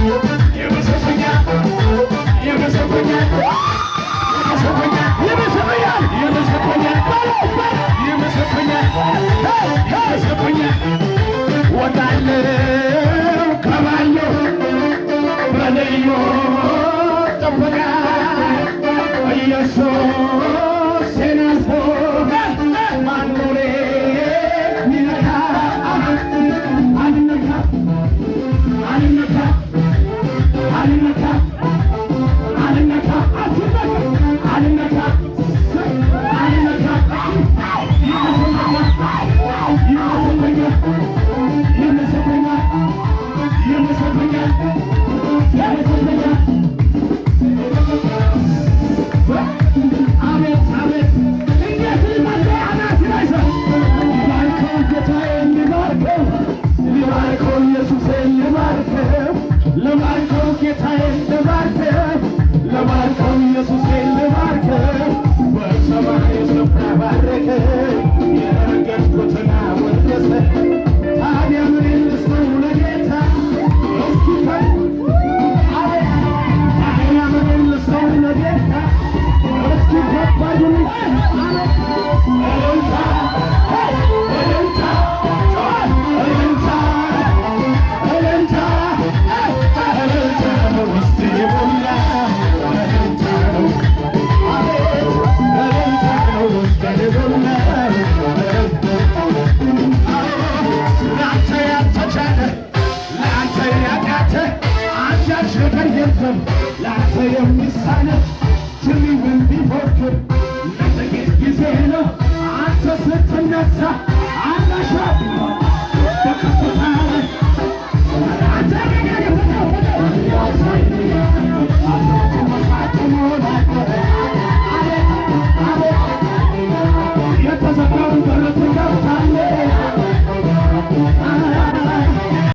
ይብስብኛል፣ ይብስብኛል፣ ይብስብኛል፣ ይብስብኛል፣ ይብስብኛል፣ ይብስብኛል፣ ይብስብኛል። ወጣለሁ ገባለሁ በልዩ ጥበቃ ኢየሱሴን አልፎ ማነው የሚነካ? አልነካ፣ አልነካ፣ አልነካ፣ አልነካ፣ አልነካ፣ አልነካ። ይብስብኛል፣ ይብስብኛል፣ ይብስብኛል፣ ይብስብኛል። አቤት አቤት፣ እንዴት ሊመጣ አናት ላይ ሰው ሊባርከው፣ ጌታዬን ሊባርከው፣ ሊባርከው፣ ኢየሱሴን ሊባርከው፣ ልባርከው፣ ጌታዬን ልባርከው፣ ልባርከው፣ ኢየሱሴን ልባርከው። በሰማይ ስፍራ ባረከኝ፣ የረገጥኩትን አወረሰ። ታዲያ ምን ልስጠው ለጌታ? እስኪ አቤት፣ ታዲያ ምን ልስጠው ለጌታ? እስኪ ከባዱን አቤት፣ እልልታ፣ እልልታ፣ እልልታ፣ እልልታ፣ እልልታ ነው ውስጤ የሞላ፣ እልልታ ነው። አቤት፣ እልልታ ነው ውስጤ የሞላ። ለአንተ ያልተቻለ፣ ለአንተ ያቃተ አንዳች ነገር የለም። ለአንተ የሚሳነ ትሪውን ቢፎክር ለጥቂት ጊዜ ነው። አንተ ስትነሳ አናሻ በከፍታ